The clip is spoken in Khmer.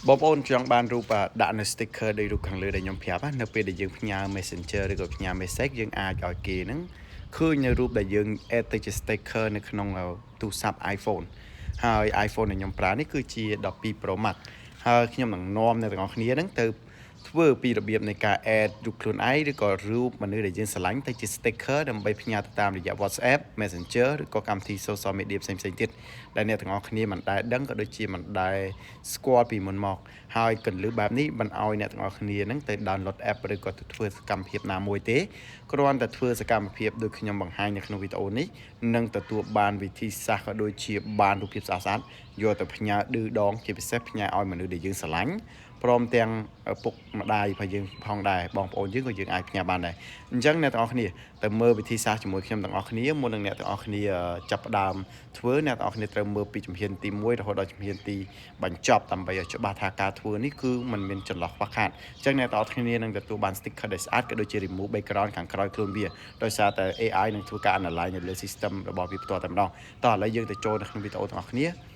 បងប្អូនចង់បានរូបដាក់នៅ sticker ដូចរូបខាងលើដែលខ្ញុំប្រាប់ណានៅពេលដែលយើងផ្ញើ Messenger ឬក៏ផ្ញើ message យើងអាចឲ្យគេហ្នឹងឃើញនៅរូបដែលយើង add ទៅជា sticker នៅក្នុងទូរស័ព្ទ iPhone ហើយ iPhone ដែលខ្ញុំប្រើនេះគឺជា12 Pro Max ហើយខ្ញុំនឹងនាំអ្នកទាំងអស់គ្នាហ្នឹងទៅធ្វើពីរបៀបនៃការ add រូបខ្លួនឯងឬក៏រូបមនុស្សដែលយើងស្រឡាញ់ទៅជា sticker ដើម្បីផ្ញើទៅតាមរយៈ WhatsApp, Messenger ឬក៏កម្មវិធី social media ផ្សេងៗទៀតដែលអ្នកទាំងអស់គ្នាមិនដែលដឹងក៏ដូចជាមិនដែលស្គាល់ពីមុនមកហើយគន្លឹះបែបនេះមិនឲ្យអ្នកទាំងអស់គ្នាហ្នឹងទៅ download app ឬក៏ទៅធ្វើសកម្មភាពណាមួយទេគ្រាន់តែធ្វើសកម្មភាពដូចខ្ញុំបង្ហាញនៅក្នុងវីដេអូនេះនឹងទទួលបានវិធីសាស្ត្រក៏ដូចជាបានរូបភាពស្អាតៗយកទៅផ្ញើឌឺដងជាពិសេសផ្ញើឲ្យមនុស្សដែលយើងស្រឡាញ់ព្រមទាំងឪពុកម្ដាយរបស់យើងផងដែរបងប្អូនយើងក៏យើងអាចផ្ញើបានដែរអញ្ចឹងអ្នកទាំងអស់គ្នាទៅមើលវិធីសាស្ត្រជាមួយខ្ញុំទាំងអស់គ្នាមុននឹងអ្នកទាំងអស់គ្នាចាប់ផ្ដើមធ្វើអ្នកទាំងអស់គ្នាត្រូវមើលពីជំហានទី1រហូតដល់ជំហានទីបញ្ចប់ដើម្បីឲ្យច្បាស់ថាការធ្វើនេះគឺมันមានចន្លោះខ្វះខាតអញ្ចឹងអ្នកទាំងអស់គ្នានឹងទទួលបាន sticker ដែលស្អាតក៏ដូចជា remove background ខាងក្រោយខ្លួនវាដោយសារតែ AI នឹងធ្វើការ analyze នៅលើ system របស់វាផ្ទាល់តែម្ដងតោះឥឡូវយើងទៅចូលនៅក្នុងវីដេអូទាំងអស់គ្នា។